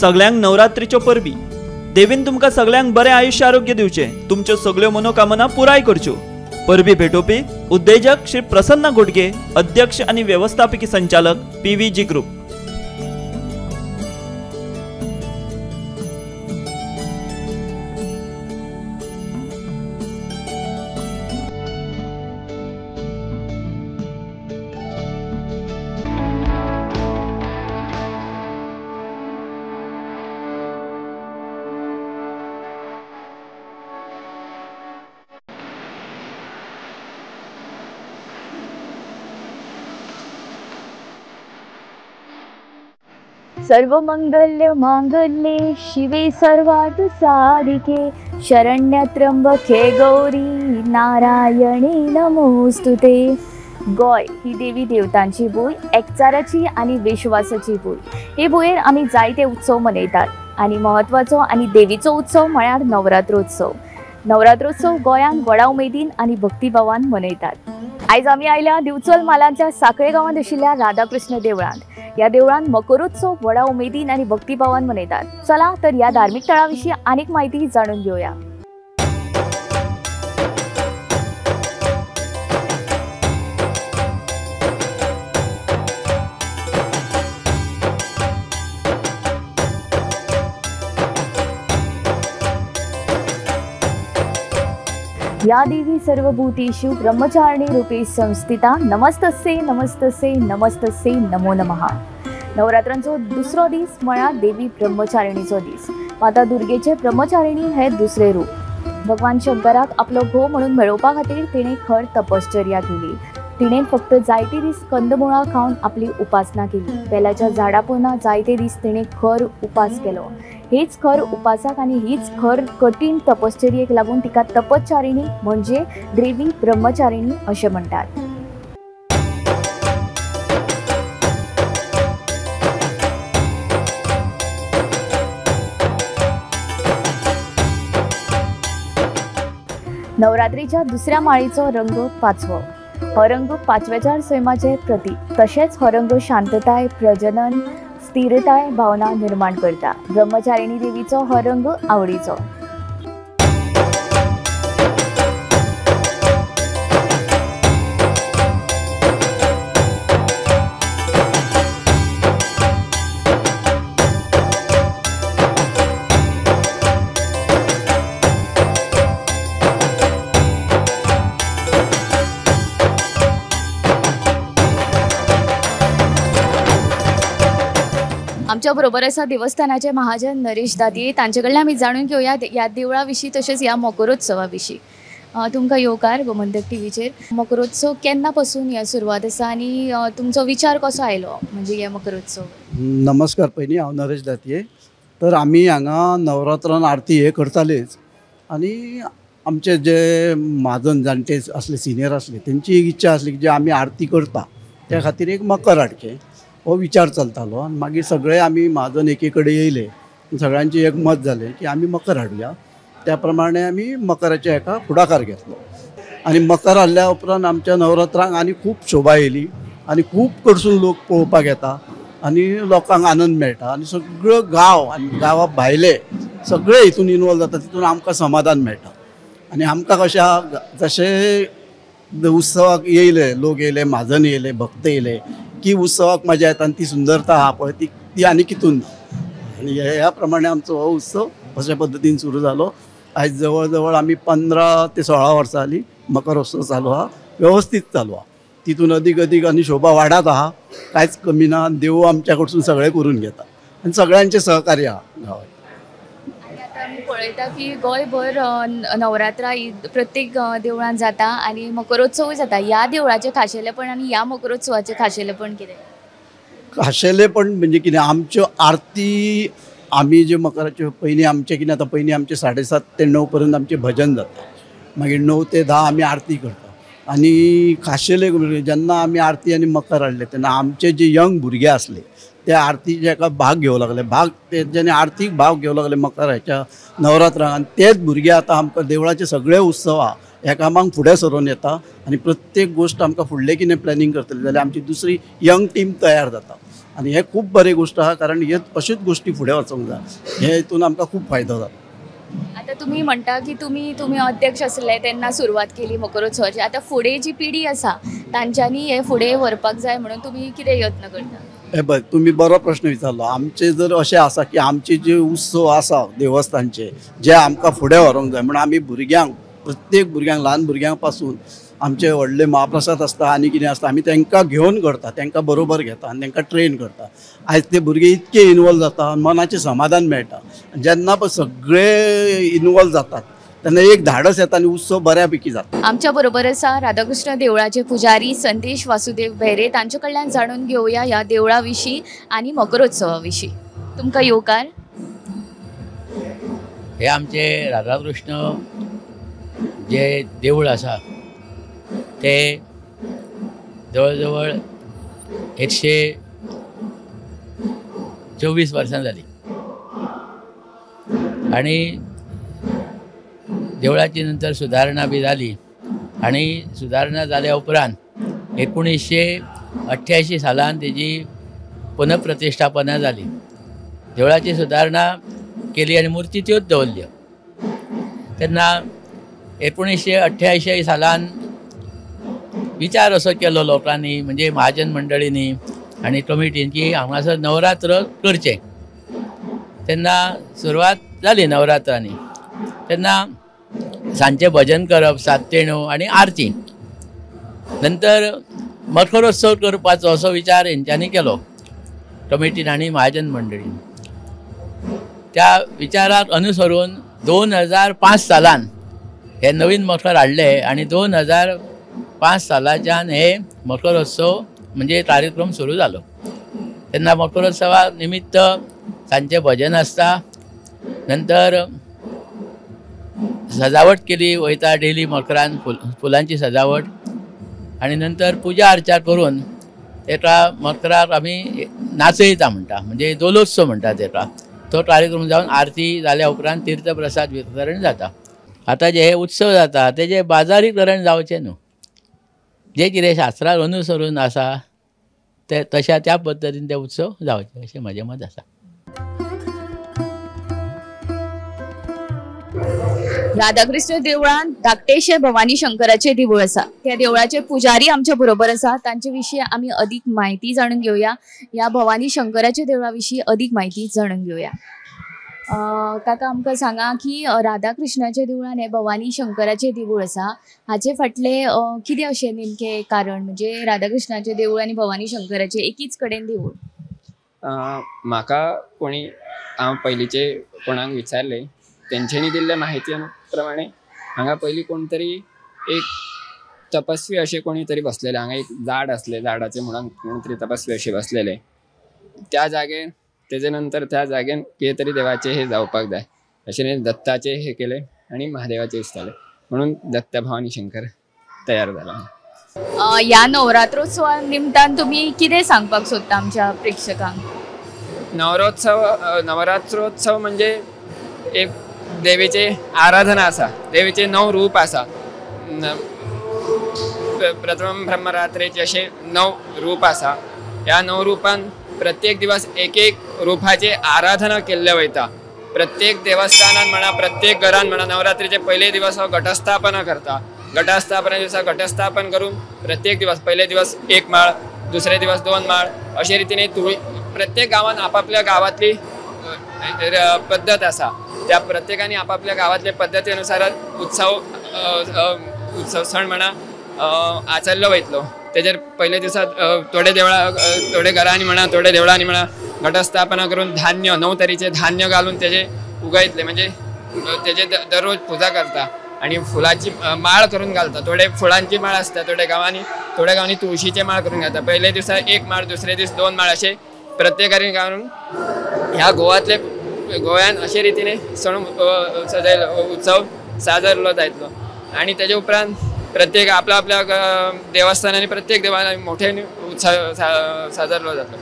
सगळ्यांक नवरात्रीच्यो परबी। देवीन तुमकां सगळ्यांक बरें आयुष्य आरोग्य दिवचें, तुमच्यो सगळ्यो मनोकामना पुराय करच्यो। परबी भेटोवपी उद्देजक श्री प्रसन्न घोडगे, अध्यक्ष आनी व्यवस्थापकी संचालक PVG group. सर्वमंगल्य मांगल्ये शिवे सर्वार्थ साधिके शरण्य त्र्यंबके गौरी नारायणी नमोस्तुते। गोंय ही देवी देवतांची भूंय, एकचाराची आनी विश्वासाची भूंय। हे भुंयेर आमी जायते उत्सव मनयतात आनी म्हत्वाचो आनी देवीचो उत्सव म्हळ्यार नवरात्रोत्सव। नवरात्रोत्सव गोंयांत व्हडा उमेदीन आनी भक्तिभावान मनयतात। आयज आमी आयल्या दिवचल म्हालांतल्या साखळे गांवांत आशिल्ल्या राधाकृष्ण देवळांत। ह्या देवळांत मकरोत्सव व्हडा उमेदीन आनी भक्तिभावान मनयतात। चला तर ह्या धार्मीक थळा विशीं आनीक म्हायती जाणून घेवया। या देवी सर्वभूतेषु ब्रह्मचारिणी रूपे संस्थिता नमस्तस्यै नमस्तस्यै नमस्तस्यै नमो नमः। नवरात्रांचो दुसरो दीस म्हळ्यार देवी ब्रह्मचारिणीचो दीस। माता दुर्गेचे ब्रह्मचारिणी हे दुसरे रूप। भगवान शंकराक आपलो घोव म्हणून मेळोवपा खातीर तिणें खर तपश्चर्या केली। तिणें फक्त जायते दीस कंदमुळां खावन आपली उपासना केली। बेलाच्या झाडा पोंदा जायते दीस तिणें खर उपास केलो। हेच खर उपासाक आनी हीच खर कठीण तपश्चर्येक लागून तिका तपश्चारिणी म्हणजे देवी ब्रह्मचारिणी अशें म्हणटात। नवरात्रीच्या दुसऱ्या माळीचो रंग पाचवो। हो रंग पाचव्याचार सैमाचें प्रतीक, तशेंच हो रंग शांतताय, प्रजनन, स्थिरताय भावना निर्माण करता। ब्रह्मचारिणी देवीचो हो रंग आवडीचो। आमच्या बरोबर आसा देवस्थानाचे महाजन नरेश दादये, तांचे कडल्यान आमी जाणून घेवया ह्या देवळा विशीं तशेंच ह्या मकरोत्सवा विशीं। तुमकां येवकार गोमंतक टीव्हीचेर। मकरोत्सव केन्ना पासून ह्या सुरवात आसा आनी तुमचो विचार कसो आयलो म्हणजे हे मकरोत्सव? नमस्कार, पयलीं हांव नरेश दादये। तर आमी हांगा नवरात्रान आरती हे करतालेच आनी आमचे जे म्हाजन जाणटे आसले, सिनियर आसले, तेंची एक इच्छा आसली की जे आमी आरती करता त्या खातीर एक मकर हाडचें हो विचार चलतालो। आनी मागीर सगळे आमी म्हाजन एके कडेन येयले, सगळ्यांचें एक मत जालें की आमी मकर हाडुया। त्या प्रमाणे आमी मकराच्या हेका फुडाकार घेतलो आनी मकर हाडल्या उपरांत आमच्या नवरात्रांक आनी खूब शोभा येयली आनी खूब कडसून लोक पळोवपाक येता आनी लोकांक आनंद मेळटा आनी सगळो गांव आनी गांवा भायले सगळे हितून इनवॉल्व जाता, तितून आमकां समाधान मेळटा। आनी आमकां कशें आहा, जशें उत्सवाक येयले लोक, येयले म्हाजन, येयले भक्त, येयले की उत्सवाक मजा येता आनी ती सुंदरता आहा पळय ती आनी कितून ना। आनी ह्या प्रमाणे आमचो हो उत्सव अशा पद्दतीन सुरू जालो। आयज जवळ जवळ आमी 15 ते 16 वर्सां जालीं मकरोत्सव चालू आहा, वेवस्थीत चालू आहा। तितून अदीक अदीक आनी शोभा वाडत आहा, कांयच कमी ना। देव आमच्या कडसून सगळें करून घेता आनी सगळ्यांचें सहकार्य आहा गांवांत। आमी पळयता की गोंयभर नवरात्रा ही प्रत्येक देवळांत जाता आनी मकरोत्सवूय जाता। ह्या देवळाचें खाशेलेपण आनी ह्या मकरोत्सवाचें खाशेलेपण कितें? खाशेलेपण म्हणजे कितें, आमच्यो आरती आमी जे मकराच्यो पयलीं आमचें कितें आतां पयलीं आमचें 7:30 ते 9 पर्यंत आमचें भजन जाता, मागीर 9 ते 10 आमी आरती करता। आनी खाशेले जेन्ना आमी आरती आनी मकर हाडले तेन्ना आमचे जे यंग भुरगे आसले ते आरतीच्या एका भाग घेवं लागले, भाग तेंच्यांनी आरतीक भाग घेवं लागले मकराच्या नवरात्रांक। आनी तेच भुरगे आतां आमकां देवळाचे सगळे उत्सव आहा ह्या कामाक फुडें सरून येता आनी प्रत्येक गोश्ट आमकां फुडलें कितें प्लॅनिंग करतले जाल्यार आमची दुसरी यंग टीम तयार जाता। आनी हे खूब बरी गोश्ट आहा, कारण हे अश्योच गोश्टी फुडें वचोंक जाय, हे हितून आमकां खूब फायदो जाता. आतां तुमी म्हणटा की तुमी तुमी अध्यक्ष आसले तेन्ना सुरवात केली मकरोत्सवाची, आतां फुडें जी पिढी आसा तांच्यांनी हे फुडें व्हरपाक जाय म्हणून तुमी कितें यत्न करता? हे पळय, तुमी बरो प्रश्न विचारलो. आमचे जर अशें आसा की आमचे जे उत्सव आसा देवस्थानचे जे आमकां फुडें व्हरूंक जाय म्हणून आमी भुरग्यांक, प्रत्येक भुरग्यांक, ल्हान भुरग्यां पासून आमचे व्हडले महाप्रसाद आसता आनी कितें आसता, आमी तांकां घेवन करता, तांकां बरोबर घेता आनी तांकां ट्रेन करता. आयज ते भुरगे इतके इनवॉल्व जाता, मनाचें समाधान मेळटा. जेन्ना पळय सगळे इनवॉल्व जातात तेन्ना एक धाडस येता आनी उत्सव बऱ्या पैकी जाता. आमच्या बरोबर आसा राधाकृष्ण देवळाचे पुजारी संदेश वासुदेव भेरे, तांचे कडल्यान जाणून घेवया ह्या देवळा विशीं आनी मकरोत्सवा विशीं. तुमकां येवकार. हे आमचे राधाकृष्ण जे देवूळ आसा ते जवळ जवळ 124 वर्सां जाली आनी देवळाची नंतर सुदारणा बी जाली आनी सुदारणा जाल्या उपरांत 1988 सालान तेजी पुनप्रतिश्ठापना जाली. देवळाची सुदारणा केली आनी मुर्ती त्योच दवरल्यो. तेन्ना 1988 सालान विचार असो केलो लोकांनी, म्हणजे महाजन मंडळींनी आनी कमिटीन, की हांगासर नवरात्र करचें. तेन्ना सुरवात जाली नवरात्रांनी. तेन्ना सांजचें भजन करप, 7 ते 9 आनी आरती. नंतर मखरोत्सव करपाचो असो विचार हेंच्यांनी केलो, कमिटीन आनी महाजन मंडळीन. त्या विचाराक अनुसरून 2005 सालान हे नवीन मखर हाडले आनी 2005 सालाच्यान हे मखरोत्सव म्हणजे कार्यक्रम सुरू जालो. तेन्ना मखरोत्सवा निमित्त सांजचें भजन आसता, नंतर सजावट केली वयता डेली मखरान, फुलांची सजावट, आनी नंतर पुजा अर्चा करून तेका मखराक आमी नाचयता म्हणटा, म्हणजे दोलोत्सव म्हणटा तेका. तो कार्यक्रम जावन आरती जाल्या उपरांत तीर्थप्रसाद वितरण जाता. आतां जे हे उत्सव जाता तेजे बाजारीकरण जावचें न्हू, जे कितें शास्त्राक अनुसरून आसा ते तशा त्या पद्दतीन ते उत्सव जावचे अशें म्हजें मत आसा. राधाकृष्ण देवळान धाकटेशे भवानी शंकराचे देवूळ आसा. त्या देवळाचे पुजारी आमच्या बरोबर आसा, तांचे विशीं आमी अधिक म्हायती जाणून घेवया. ह्या भवानी शंकराच्या देवळा विशीं अधिक म्हायती जाणून घेवया. काका, आमकां सांगा की राधाकृष्णाच्या देवळान हे भवानी शंकराचे देवूळ आसा, हाचे फाटले कितें अशें नेमकें कारण, म्हणजे राधाकृष्णाचें देवूळ आनी भवानी शंकराचें एकीच कडेन देवूळ? म्हाका कोणी हांव पयलींचे कोणाक विचारलें तेंच्यांनी दिल्ले म्हायती प्रमाणे हांगा पयलीं कोण तरी एक तपस्वी अशें कोणी तरी बसलेले, हांगा एक झाड आसलें, झाडाचे म्हणून कोण तरी तपस्वी अशें बसलेले त्या जागेर. तेजे नंतर त्या जागेन कितें तरी देवाचें हें जावपाक जाय अशें दत्ताचें हें केलें आनी महादेवाचें दिसतालें, म्हणून दत्त भवानी शंकर तयार जाला. ह्या नवरात्रोत्सवा निमतान तुमी कितें सांगपाक सोदता आमच्या प्रेक्षकांक? नवरात्रोत्सव म्हणजे एक देवीचे आराधना आसा, देवीचे 9 रूप आसा. प्रथम ब्रह्मरात्रेचे अशे 9 रूप आसा. ह्या 9 रूपान प्रत्येक दिवस एक एक रूपाचे आराधना केल्ले वयता. प्रत्येक देवस्थानान म्हणा, प्रत्येक घरान म्हणा, नवरात्रीचे पयले दिवस हो घटस्थापना करता. घटस्थापना दिसा घटस्थापन करून प्रत्येक दिवस, पयले दिवस 1 माळ, दुसरे दिवस 2 माळ, अशे रितीने प्रत्येक गांवान आपापल्या गांवांतली पद्दत आसा, त्या प्रत्येकाने आपापल्या गांवांतले पद्दतीनुसार उत्सव उत्सव सण म्हणा आचरलो वयतलो. तेजेर पयले दिसा थोडे देवळां, थोडे घरांनी म्हणा, थोडे देवळांनी म्हणा घटस्थापना करून धान्य, 9 तरेचे धान्य घालून तेजे उगयतले, म्हणजे तेजे दररोज पुजा करता आनी फुलाची माळ करून घालता. थोडे फुलांची माळ आसता, थोडे गांवांनी तुळशीचे माळ करून घालता. पयले दिसा 1 माळ, दुसरे दीस 2 माळ, अशे प्रत्येकाने घालून ह्या गोवांतले गोव्यान अशे रितीने सण सजयलो, उत्सव साजरलो जायतलो. आनी तेजे उपरांत प्रत्येक आपल्या आपल्या देवस्थानांनी, प्रत्येक देवळांनी मोठ्याने उत्सव साजरलो जातलो.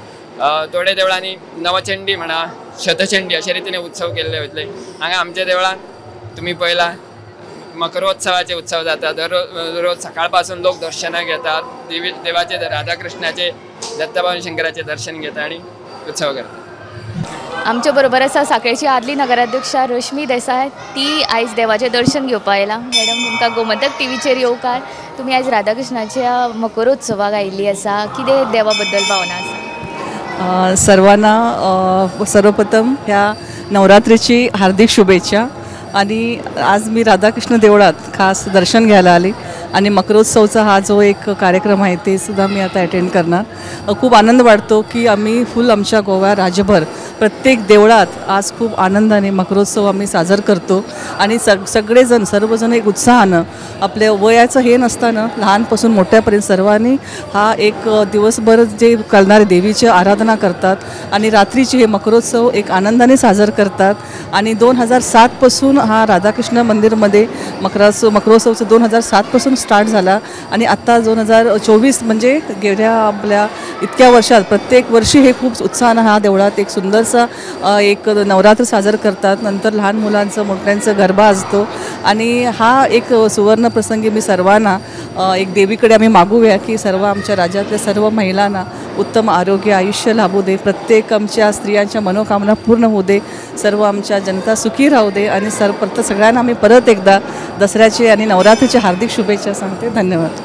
थोडे देवळांनी नवचंडी म्हणा, शतचंडी अशे रितीने उत्सव केल्ले वयतले. हांगा आमच्या देवळान तुमी पळयला मकरोत्सवाचे उत्सव जाता. दररोज सकाळपासून लोक दर्शनाक येतात, देवी देवाचे राधाकृष्णाचे दत्तभवानी शंकराचे दर्शन घेता आणि उत्सव करतात. आमच्या बरोबर आसा साखळेची आदली नगराध्यक्षा रश्मी देसाय. ती आयज देवाचें दर्शन घेवपाक आयला. मॅडम, तुमकां गोमंतक टीव्हीचेर येवकार. तुमी आयज राधाकृष्णाच्या मकरोत्सवाक आयिल्ली आसा, कितें देवा बद्दल भावना आसा? सर्वांना सर्वप्रथम ह्या नवरात्रीची हार्दिक शुभेच्छा. आणि आज मी राधाकृष्ण देवळात खास दर्शन घ्यायला आली आणि मकरोत्सवचा हा जो एक कार्यक्रम आहे ते सुद्धा मी आता अटेंड करणार. खूप आनंद वाटतो की आम्ही फुल आमच्या गोवा राज्यभर प्रत्येक देवळात आज खूप आनंदाने मकरोत्सव आम्ही साजर करतो आणि सगळेजण सर्वजण एक उत्साहानं आपल्या वयाचं हे नसताना लहानपासून मोठ्यापर्यंत सर्वांनी हा एक दिवसभर जे करणारे देवीची आराधना करतात आणि रात्रीची हे मकरोत्सव एक आनंदाने साजर करतात. आणि 2007पासून हा राधाकृष्ण मंदिरमध्ये मकरोत्सवचं 2007पासून स्टार्ट झाला आणि आत्ता 2024 म्हणजे गेल्या आपल्या इतक्या वर्षात प्रत्येक वर्षी हे खूप उत्साहानं हा देवळात एक सुंदरसा एक नवरात्र साजर करतात. नंतर लहान मुलांचं मोठ्यांचं गरबा असतो आणि हा एक सुवर्ण प्रसंगी मी सर्वांना एक देवीकडे आम्ही मागूया की सर्व आमच्या राज्यातल्या सर्व महिलांना उत्तम आरोग्य आयुष्य लाभू दे, प्रत्येक आमच्या स्त्रियांच्या मनोकामना पूर्ण होऊ दे, सर्व आमच्या जनता सुखी राहू दे आणि परत सगळ्यांना आम्ही परत एकदा दसऱ्याचे आणि नवरात्रीचे हार्दिक शुभेच्छा सांगते. धन्यवाद.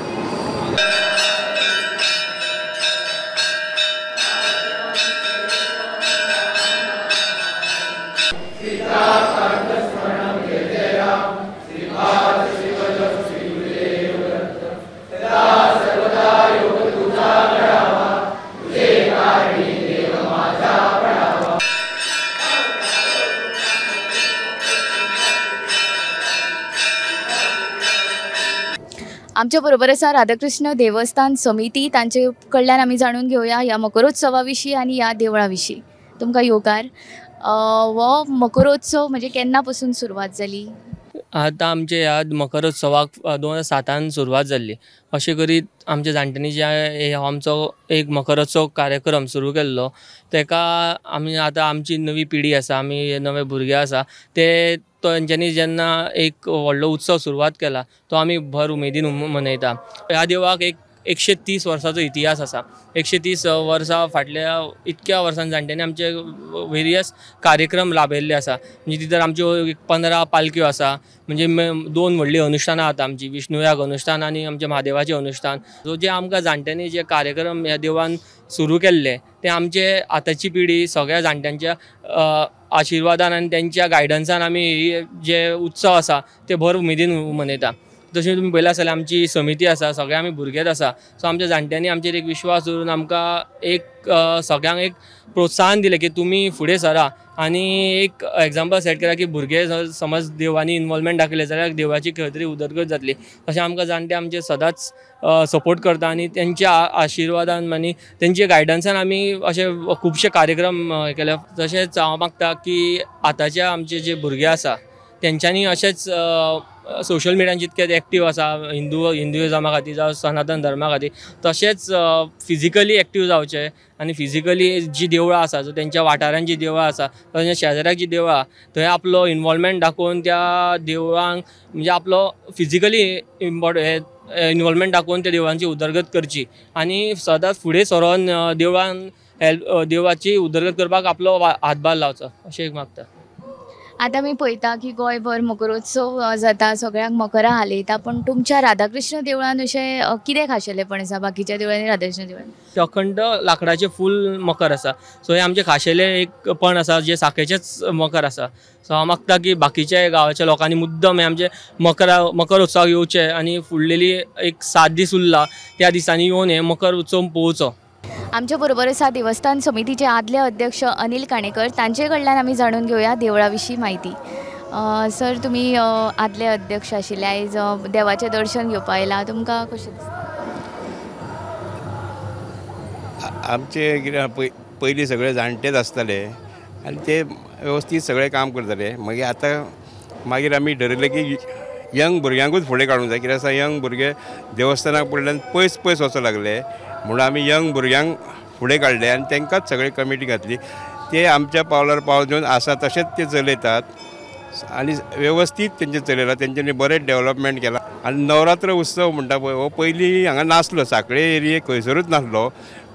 आमच्या बरोबर आसा राधाकृष्ण देवस्थान समिती, तांचे कडल्यान आमी जाणून घेवया ह्या मकरोत्सवा विशीं आनी ह्या देवळा विशीं. तुमकां येवकार. हो मकरोत्सव म्हणजे केन्ना पासून सुरवात जाली? आतां आमचे ह्या मकरोत्सवाक 2007 सुरवात जाल्ली. अशें करीत आमच्या जाणट्यांनी जे आमचो एक मकरोत्सव कार्यक्रम सुरू केल्लो तेका आमी आतां आमची नवी पिढी आसा, आमी नवे भुरगे आसा, ते तेंच्यांनी जेन्ना एक व्हडलो उत्सव सुरवात केला तो आमी भर उमेदीन मनयता. ह्या देवळाक एक 130 वर्साचो इतिहास आसा. 130 वर्सां फाटल्या इतक्या वर्सां जाणट्यांनी आमचे वेरियस कार्यक्रम राबयल्ले आसा. म्हणजे तितर आमच्यो 15 पालख्यो आसा, म्हणजे 2 व्हडलीं अनुष्ठानां जाता आमची, विष्णुयाग अनुष्ठान आनी आमचें म्हादेवाचें अनुष्ठान. सो जे आमकां जाणट्यांनी जे कार्यक्रम ह्या देवळान सुरू केल्ले ते आमचे आतांची पिढी सगळ्या जाणट्यांच्या आशिर्वादान आनी तेंच्या गायडन्सान आमी जे उत्सव आसा ते भर उमेदीन मनयता. तशें तुमी पळयलां जाल्यार आमची समिती आसा, सगळे आमी भुरगेच आसा. सो आमच्या जाणट्यांनी आमचेर एक विश्वास दवरून आमकां एक सगळ्यांक एक प्रोत्साहन दिलें की तुमी फुडें सरा आनी एक एग्जाम्पल सेट केला की भुरगे समज देवांनी इनवॉल्वमेंट दाखयलें जाल्यार देवाची खंय तरी उदरगत जातली. तशें आमकां जाणटे आमचे सदांच सपोर्ट करता आनी तेंच्या आशिर्वादान आनी तेंच्या गायडन्सान आमी अशे खुबशे कार्यक्रम केले. तशेंच हांव मागता की आतांचे आमचे जे भुरगे आसा तेंच्यांनी अशेंच सोशल मिडियान जितके एक्टीव आसा हिंदुइजमा खातीर जावं सनातन धर्मा खातीर, तशेंच फिजिकली एक्टीव जावचें आनी फिजिकली जी देवळां आसा, जो तेंच्या वाठारान जी देवळां आसा, तेंच्या शेजाऱ्याक जी देवळां थंय आपलो इनवॉल्वमेंट दाखोवन त्या देवळांक म्हणजे आपलो फिजिकली इनवॉल्वमेंट दाखोवन त्या देवळांची उदरगत करची आनी सदांच फुडें सरोन देवळान हेल्प देवळाची उदरगत करपाक आपलो हातभार लावचो अशें एक मागता. आतां आमी पळयता की गोंयभर मकरोत्सव जाता, सगळ्यांक मकरां हालयता, पूण तुमच्या राधाकृष्ण देवळान अशें कितें खाशेलेपण आसा बाकीच्या देवळांनी राधाकृष्ण देवळान? अखंड लांकडाचें फूल मकर आसा. सो हें आमचें खाशेलें एक पण आसा जें साखेचेंच मकर आसा. सो हांव मागता की बाकीच्या गांवाच्या लोकांनी मुद्दम हें आमचें मकर उत्सवाक येवचें आनी फुडलेली एक 7 दीस उरला त्या दिसांनी येवन हें मकर उत्सव पळोवचो. आमच्या बरोबर आसा देवस्थान समितीचे आदले अध्यक्ष अनिल काणेकर, तांचे कडल्यान आमी जाणून घेवया देवळा विशीं म्हायती. सर, तुमी आदले अध्यक्ष आशिल्ले, आयज देवाचें दर्शन घेवपाक आयला, तुमकां कशें दिसता? आमचे कितें पयलीं सगळे जाणटेच आसताले आनी ते वेवस्थीत सगळें काम करताले. मागीर आतां मागीर आमी ठरयलें की यंग भुरग्यांकूच फुडें काडूंक जाय. कित्याक आसा यंग भुरगे देवस्थानाक पडल्यान पयस पयस वचूंक लागले म्हणून आमी यंग भुरग्यांक फुडें काडले आनी तांकांच सगळे कमिटी घातली. ते आमच्या पावलार पावल दिवन आसा तशेंच ते चलयतात. आनी वेवस्थीत तेंचें चलयलां, तेंच्यांनी बरें डेवलपमेंट केलां. आनी नवरात्र उत्सव म्हणटा पळय हो पयलीं हांगा नासलो, सांखळे एरियेक खंयसरूच नासलो,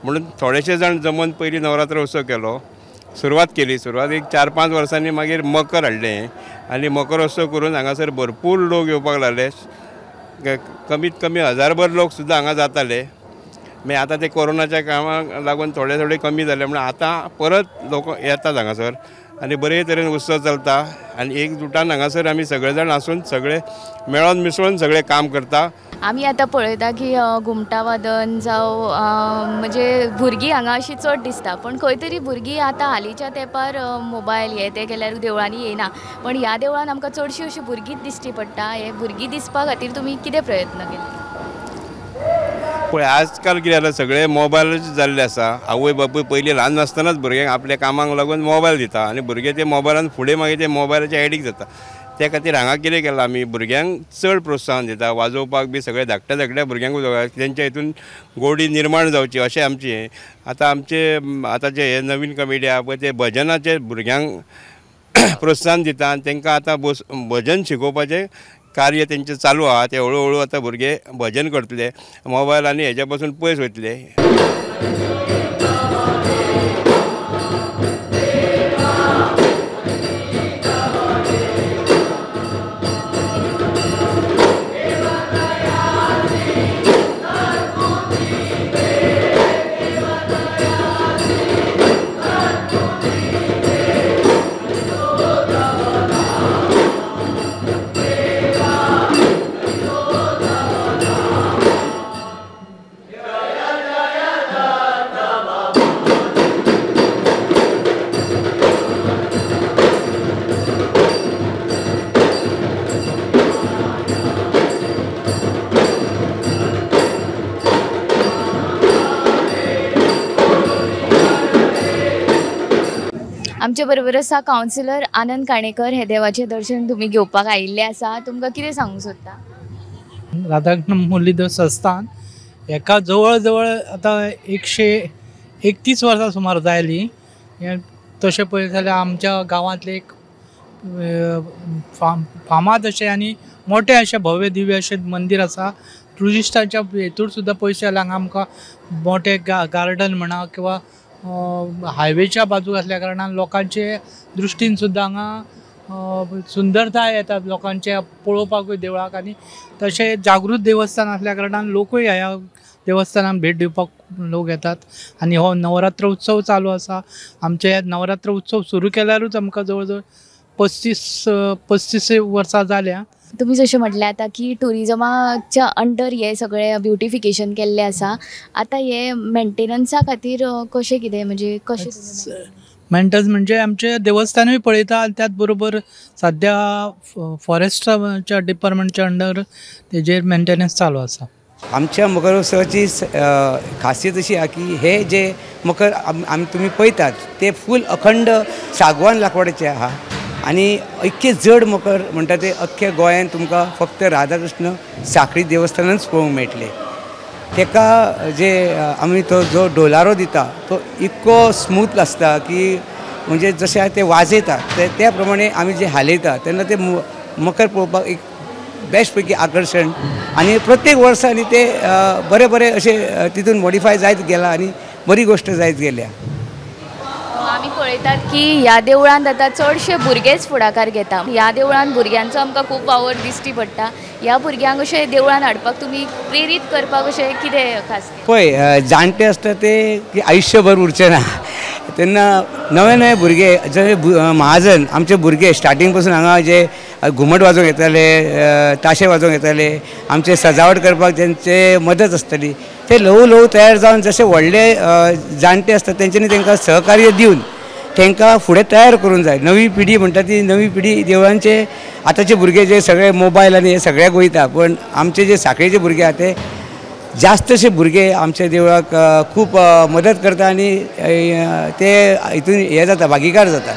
म्हणून थोडेशे जाण जमून पयलीं नवरात्र उत्सव केलो, सुरवात केली. सुरवात एक 4-5 वर्सांनी मागीर मकर हाडलें आनी मकरोत्सव करून हांगासर भरपूर लोक येवपाक लागले. कमीत कमी 1000भर लोक सुद्दां हांगा जाताले. मागीर आतां ते कोरोनाच्या कामाक लागून थोडे थोडे कमी जाले, म्हणून आतां परत लोक येतात हांगासर आनी बरे तरेन उत्सव चलता आनी एकजुटान हांगासर आमी सगळे जाण आसून सगळे मेळोन मिसळून सगळे काम करता. आमी आतां पळयता की घुमटा वादन जावं म्हणजे भुरगीं हांगा अशीं चड दिसता, पण खंय तरी भुरगीं आतां हालींच्या तेंपार मोबायल हे ते केल्यार देवळांनी येयना, पण ह्या देवळान आमकां चडशीं अशीं भुरगींच दिश्टी पडटा. हे भुरगीं दिसपा खातीर तुमी कितें प्रयत्न केले? पळय आजकाल कितें जालां, सगळे मोबायलाचेर जाल्ले आसा. आवय बापूय पयलीं ल्हान आसतनाच भुरग्यांक आपल्या कामाक लागून मोबायल दिता आनी भुरगे ते मोबायलान फुडें मागीर ते मोबायलाचे एडिक्ट जाता. त्या खातीर हांगा कितें केलां आमी, भुरग्यांक चड प्रोत्साहन दिता, वाजोवपाक बी सगळे धाकट्या धाकट्या भुरग्यांक तेंच्या हितून गोडी निर्माण जावची अशें आमचें हें. आतां आमचे आतांचे हे नवीन कमिटी आहा पळय ते भजनाचे भुरग्यांक प्रोत्साहन दिता आनी तांकां आतां भजन शिकोवपाचें कार्य तेंचें चालू आहा. ते हळू हळू आतां भुरगे भजन करतले, मोबायल आनी हेज्या पासून पयस वयतले. आमचे बरोबर आसा कावन्सिलर आनंद काणेकर. हे देवाचें दर्शन तुमी घेवपाक आयिल्ले आसा, तुमकां कितें सांगूंक सोदता? राधाकृष्ण मुरलीधर संस्थान हेका जवळ जवळ आतां 131 वर्सां सुमार जाली. तशें पळयत जाल्यार आमच्या गांवांतलें एक फामाद अशें आनी मोठें अशें भव्य दिव्य अशें मंदीर आसा. ट्युरिस्टांच्या हेतूर सुद्दां पयशे जाल्यार हांगा आमकां मोठें गार्डन म्हणा किंवा हायवेच्या बाजूक आसल्या कारणान लोकांचे दृश्टीन सुद्दां हांगा सुंदरताय येता लोकांचे पळोवपाकूय देवळाक, आनी तशें जागृत देवस्थान आसल्या कारणान लोकूय ह्या देवस्थानाक भेट दिवपाक लोक येतात. आनी हो नवरात्र उत्सव चालू आसा. आमचे नवरात्र उत्सव सुरू केल्यारूच आमकां जवळ जवळ 35 वर्सां जाल्या. तुमी जशें म्हटलें आतां की ट्युरिजमाच्या अंडर हे सगळें ब्युटिफिकेशन केल्लें आसा, आतां हे मेंटेनन्सा खातीर कशें कितें म्हणजे कशें मेंटेनन्स म्हणजे आमचें देवस्थानूय पळयता आनी त्याच बरोबर सद्या फॉरेस्टाच्या डिपार्टमेंटच्या अंडर तेजेर मेंटेनन्स चालू आसा. आमच्या मकरोत्सवाची खासियत अशी आहा की हे जे मकर आमी तुमी पळयतात ते फूल अखंड सागवान लाकडाचे आहा आनी इतके जड मकर म्हणटा ते अख्ख्या गोंयांत तुमकां फक्त राधाकृष्ण सांखळी देवस्थानांच पळोवंक मेळटले. तेका जे आमी तो जो डोलारो दिता तो इतको स्मूथ आसता की म्हणजे जशें ते वाजयता त्या प्रमाणे आमी जे हालयता तेन्ना ते मकर पळोवपाक एक बेस्ट पैकी आकर्शण आनी प्रत्येक वर्सा आनी ते बरे बरे अशे तितून मॉडिफाय जायत गेला आनी बरी गोश्ट जायत गेल्या. आमी पळयतात की ह्या देवळांत आतां चडशे भुरगेच फुडाकार घेता. ह्या देवळांत भुरग्यांचो आमकां खूब वावर दिश्टी पडटा. ह्या भुरग्यांक अशें देवळांत हाडपाक तुमी प्रेरीत करपाक अशें कितें खास? पळय जाणटे आसता ते की आयुश्यभर उरचे ना, तेन्ना नवे नवे भुरगे जशे महाजन आमचे भुरगे स्टार्टींग पासून हांगा जे घुमट वाजोवंक येताले, ताशे वाजोवंक येताले, आमचे सजावट करपाक तेंचे मदत आसताली, ते ल्हवू ल्हवू तयार जावन जशे व्हडले जाणटे आसता तेंच्यांनी तांकां सहकार्य दिवन तांकां फुडें तयार करूंक जाय. नवी पिढी म्हणटा ती नवी पिढी देवळांचे आतांचे भुरगे जे सगळे मोबायल आनी हे सगळ्याक वयता, पण आमचे जे सांखळेचे भुरगे आहा ते जास्तशे भुरगे आमच्या देवळाक खूब मदत करता आनी ते हितून हे जाता, भागीकार जाता.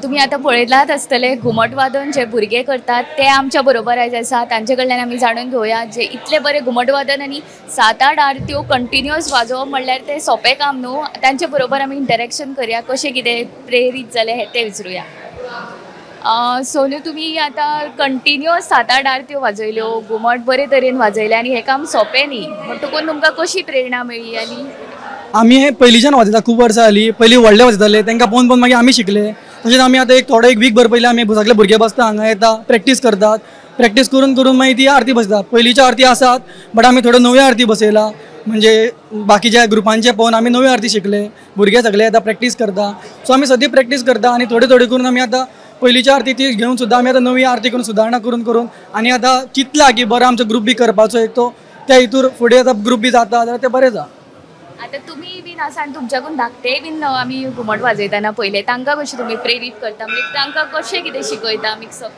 तुमी आतां पळयलात आसतलें घुमट वादन जे भुरगे करतात ते आमच्या बरोबर आयज आसा. तांचे कडल्यान आमी जाणून घेवया जे इतले बरे घुमट वादन आनी 7-8 आरत्यो कंटिन्युअस वाजोवप म्हणल्यार तें सोंपें काम न्हू. तांचे बरोबर आमी इंटरेक्शन करया, कशें कितें प्रेरीत जालें हें तें विचारुया. सोनू, तुमी आतां कंटिन्युअस 7-8 आरत्यो वाजयल्यो, घुमट बरे तरेन वाजयले आनी हें काम सोंपें न्ही, म्हणटकूच तुमकां कशी प्रेरणा मेळ्ळी? आनी आमी हे पयलींच्यान वाजयता, खूब वर्सां जालीं. पयलीं व्हडले वाजयताले, तांकां पळोवन पळोवन मागीर आमी शिकले. तशेंच आमी आतां एक थोडो एक वीक भर पयलीं आमी सगळे भुरगे बसता, हांगा येता, प्रॅक्टीस करतात. प्रॅक्टीस करून करून मागीर ती आरती बसता. पयलींच्यो आरती आसात बट आमी थोड्यो नव्यो आरती बसयला, म्हणजे बाकीच्या ग्रुपांचे पळोवन आमी नव्यो आरती शिकले. भुरगे सगळे येता, प्रॅक्टीस करता. सो आमी सद्दां प्रॅक्टीस करता आनी थोडे थोडे करून आमी आतां पयलींच्या आरती ती घेवन सुद्दां आमी आतां नवी आरती करून सुदारणा करून करून आनी आतां चिंतला की बरो आमचो ग्रूप बी करपाचो एक, तो त्या हितूर फुडें आतां ग्रूप बी जाता जाल्यार तें बरें जाता. आतां तुमी बीन आसा आनी तुमच्याकून धाकटेय बीन आमी घुमट वाजयतना पयलें, तांकां कशें तुमी प्रेरीत करता, म्हणजे तांकां कशें कितें शिकयता मिक्सअप?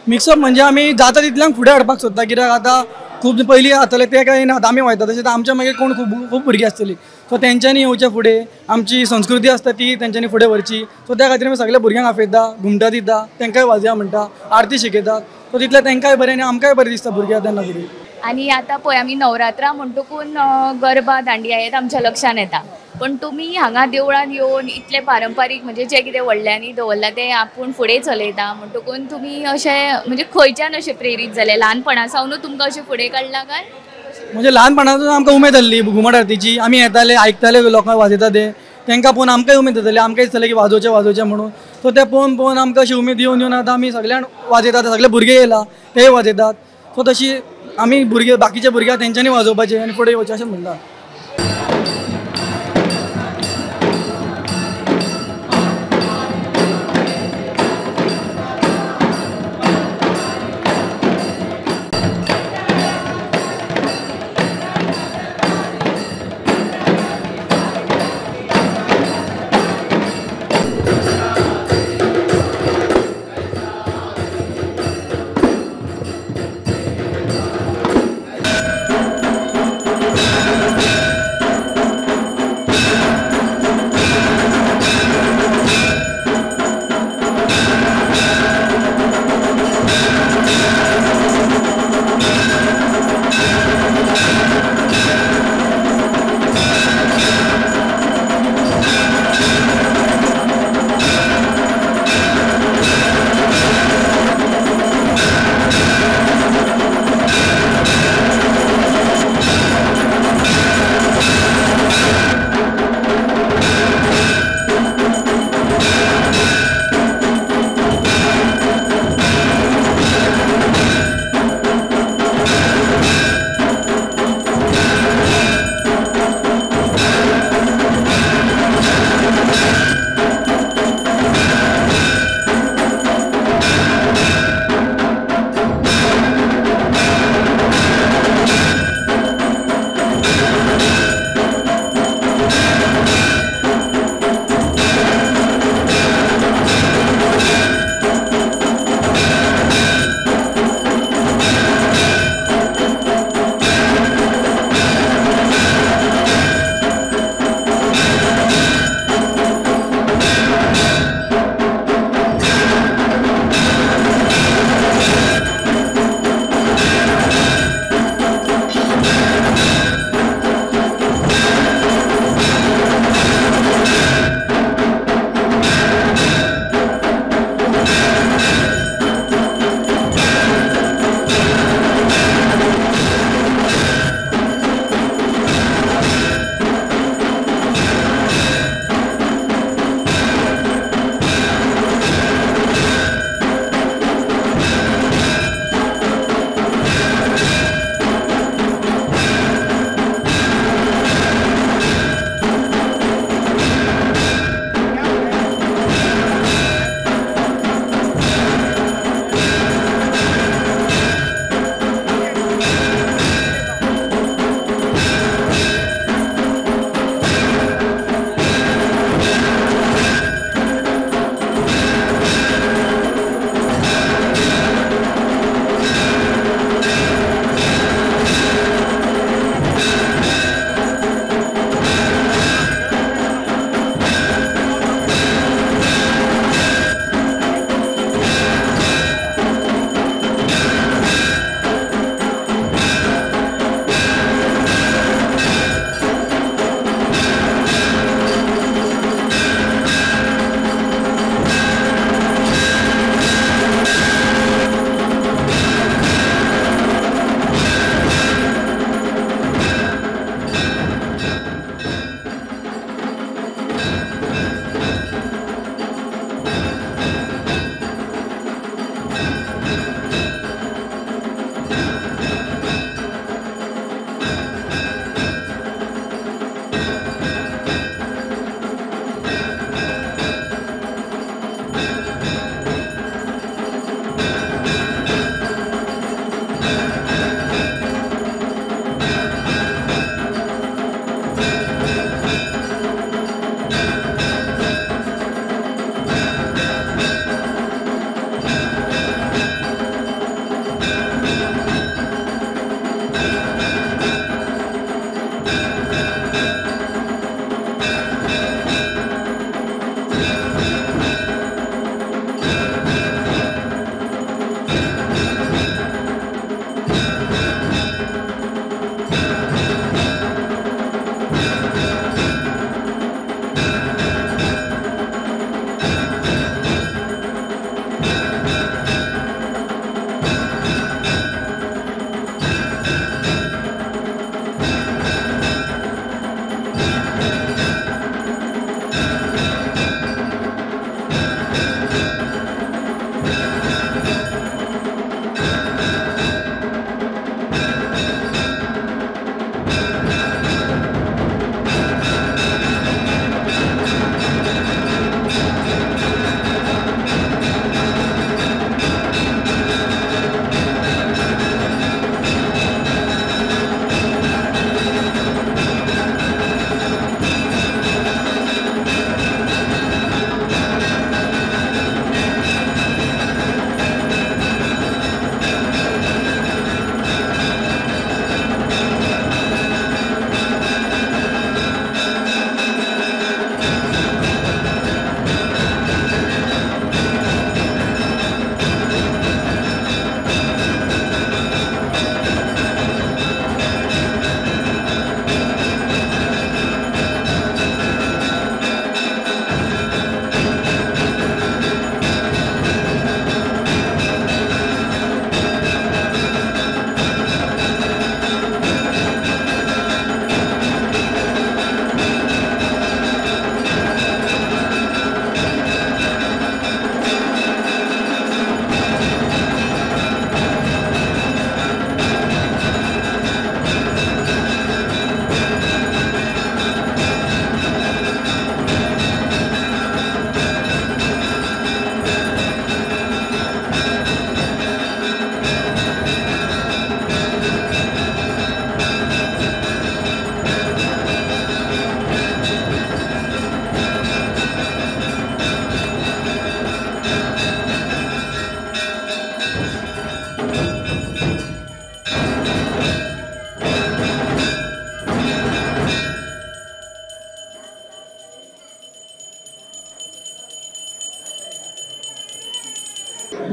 मिक्सअप म्हणजे आमी जाता तितल्यांक फुडें हाडपाक सोदता, कित्याक आतां खूब पयलीं जातालें तें कांय ना, आतां आमी वयता तशें आमच्या मागीर कोण खूब खूब भुरगीं आसतलीं, सो तेंच्यांनी येवचें फुडें, आमची संस्कृती आसता ती तेंच्यांनी फुडें व्हरची. सो त्या खातीर आमी सगल्या भुरग्यांक आपयता, घुमटां दिता, तांकांय वाजया म्हणटा, आरती शिकयतात. सो तितलें तांकांय बरें आनी आमकांय बरें दिसता भुरग्यांक तेन्ना फुडें. आनी आतां पळय आमी नवरात्रां म्हणटकून गरबा दांडिया हें आमच्या लक्षान येता, पण तुमी हांगा देवळान येवन इतलें पारंपारीक म्हणजे जें कितें व्हडल्यांनी दवरलां तें आपूण फुडें चलयता, म्हणटकून तुमी अशें म्हणजे खंयच्यान अशें प्रेरीत जाले? ल्हानपणा सावनूच तुमकां अशें फुडें काडलां काय? म्हणजे ल्हानपणासून आमकां उमेद आसली घुमट आरतीची. आमी येताले, आयकताले लोकांक वाजयता ते, तांकां पळोवन आमकांय उमेद जाताली, आमकांय दिसतालें की वाजोवचें वाजोवचें म्हणून. सो तें पळोवन पळोवन आमकां अशी उमेद येवन येवन आतां आमी सगळ्यांक वाजयतात, सगळे भुरगे येयला तेय वाजयतात. सो तशी आमी भुरगे बाकीचे भुरगे तेंच्यांनी वाजोवपाचें आनी फुडें येवचें अशें म्हणटा.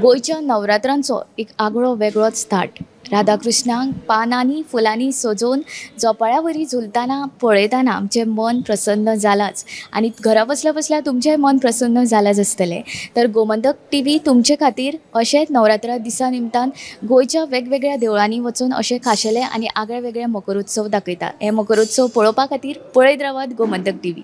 गोंयच्या नवरात्रांचो एक आगळो वेगळोच थाट. राधाकृष्णांक पानांनी फुलांनी सजोवन झोपाळ्या वरी झुलताना पळयतना आमचें मन प्रसन्न जालाच आनी घरा बसल्या बसल्या तुमचेंय मन प्रसन्न जालाच आसतलें. तर गोमंतक टीव्ही तुमचे खातीर अशेंच नवरात्रा दिसा निमतान गोंयच्या वेगवेगळ्या देवळांनी वचून अशे खाशेले आनी आगळे वेगळे मकरोत्सव दाखयता. हे मकरोत्सव पळोवपा खातीर पळयत रावात गोमंतक टीव्ही.